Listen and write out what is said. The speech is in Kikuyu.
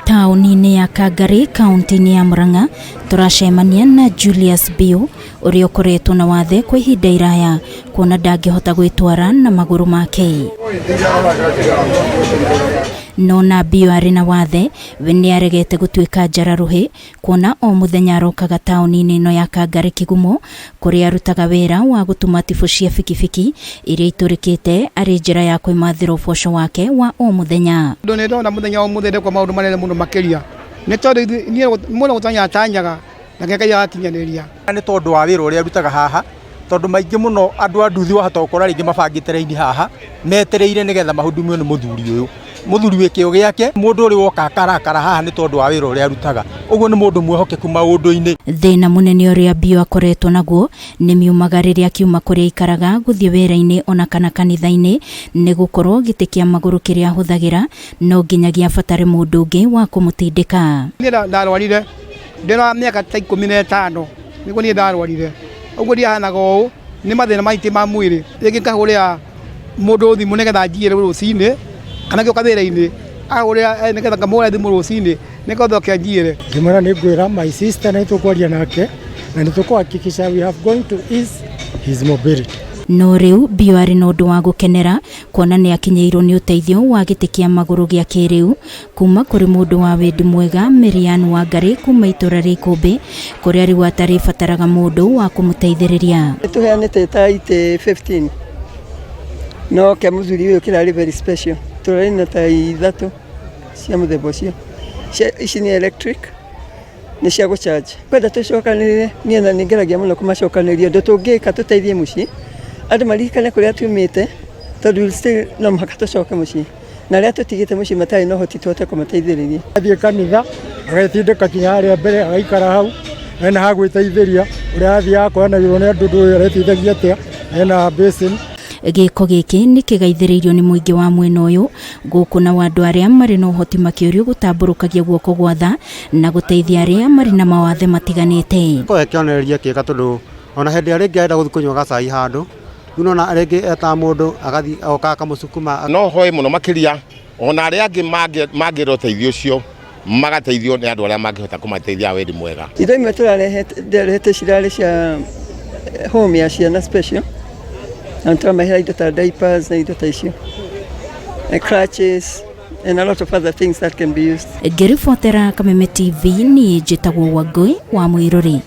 Taũni-inĩ ya Kangarĩ, kaũntĩ-inĩ ya Murang'a, tũracemania na Julius Biu ũrĩa ũkoretwo na wathe kwa ihinda iraya kuona ndangĩhota gwĩtwara na magũrũ make. No na Biu arĩ na wathe, we nĩ aregete gũtuĩka njara rũhĩ kuona o mũthenya arokaga taũni-inĩ ĩno ya Kangarĩ Kigumo kũrĩa arutaga wĩra wa gũtuma tibũ cia bikibiki iria itũrĩkĩte arĩ njĩra ya kwĩmathĩra ũboco wake wa o mũthenya. Tondũ nĩ ndona mũthenya o mũthenya ndekwo maũndũ manene mũno makĩria, nĩ tondũ niĩ mũno gũtanya tanyaga na Ngai agakinyanĩria. Nĩ tondũ wa wĩra ũrĩa arutaga haha, tondũ maingĩ mũno andũ a nduthi wahota gũkora rĩngĩ mabangĩte raini haha, metereire nĩgetha mahudumiwe nĩ mũthuri ũyũ. Mũthuri wĩ kĩo gĩake, mũndũ ũrĩ woka akarakara haha nĩ tondũ wa wĩra ũrĩa arutaga. Ũguo nĩ mũndũ mwĩhokeku maũndũ-inĩ. Thĩna mũnene ũrĩa Bio akoretwo naguo nĩ miumaga rĩrĩa akiuma kũrĩa aikaraga gũthiĩ wĩra-inĩ ona kana kanitha-inĩ nĩ gũkorwo gĩtĩ kĩa magũrũ kĩrĩa ahũthagĩra no nginyagia abatare mũndũ ũngĩ wa kũmũtindĩka. Niĩ ndarwarire ndĩ na mĩaka ta 15 nĩguo niĩ ndarwarire, ũguo ndiahanaga ũũ nĩ mathĩna maingĩ ma mwĩrĩ, rĩngĩ ngahũrĩra mũndũ thimũ nĩgetha anjiyĩre rũcinĩ kana ngĩũka wĩra-inĩ ahũrĩra nĩgetha ngamũhũrĩra thimũ rũcinĩ nĩgetha oke anjiyĩre. Ngĩmwĩra nĩ ngwĩra my sister na nĩtũkwaria nake na nĩtũkũhakikisha we have going to ease his mobility. No rĩu Bio arĩ na ũndũ wa gũkenera kuona nĩ akinyĩirwo nĩ ũteithio wa gĩtĩ kĩa magũrũ gĩa kĩrĩu kuma kũrĩ mũndũ wa wendi mwega Marian Wangari kuma itũra rĩa Ikũmbĩ kũrĩa rĩu atarĩbataraga mũndũ wa kũmũteithĩrĩria. Tũheanĩte ta itĩ 15 no kĩa mũthuri ũyũ kĩrarĩ very special, tũrarĩ na ta ithatũ cia mũthemba ũcio. Ici nĩ electric, nĩ cia gũcharge. Kwenda tũcokanĩrĩre, niĩ na nĩ ngeragia mũno kũmacokanĩrĩria ũndũ tũngĩka tũteithie mũciĩ, andũ maririkane kũrĩa tumĩte tondũ we'll still no mũhaka tũcoke mũciĩ, na arĩa tũtigĩte mũciĩ matarĩ na ũhoti tũhote kũmateithĩrĩria. Athiĩ kanitha agetindĩka kinya harĩa mbere agaikara hau hena ha gwĩteithĩria ũrĩa athiaga akoranagĩrwo nĩ andũ ndũĩ areteithagia atĩa, hena basin. Gĩko gĩkĩ nĩ kĩgaithĩrĩirio nĩ mũingĩ wa mwena ũyũ gũkũ nao andũ arĩa marĩ na ũhoti makĩũrio gũtambũrũkagia guoko gwa tha na gũteithia arĩa marĩ na mawathe matiganĩte. Korwo kĩonereria kĩega tondũ ona hĩndĩ ĩrĩa rĩngĩ arenda gũthiĩ kũnyua gacai handũ rĩu nona rĩngĩ etaga mũndũ agathiĩ agoka akamũcukuma. No hoe mũno makĩria ona arĩa angĩ mangĩenda ũteithio ũcio magateithio nĩ andũ arĩa mangĩhota kũmateithia wendi mwega. Indo imwe tũrarehete nderehete cirarĩ cia home ya ciana special, na tũramahera indo ta diapers na indo ta icio, crutches and a lot of other things that can be used. Ngĩribotera Kameme TV niĩ njĩtagwo Wangũi wa Mwĩrũri.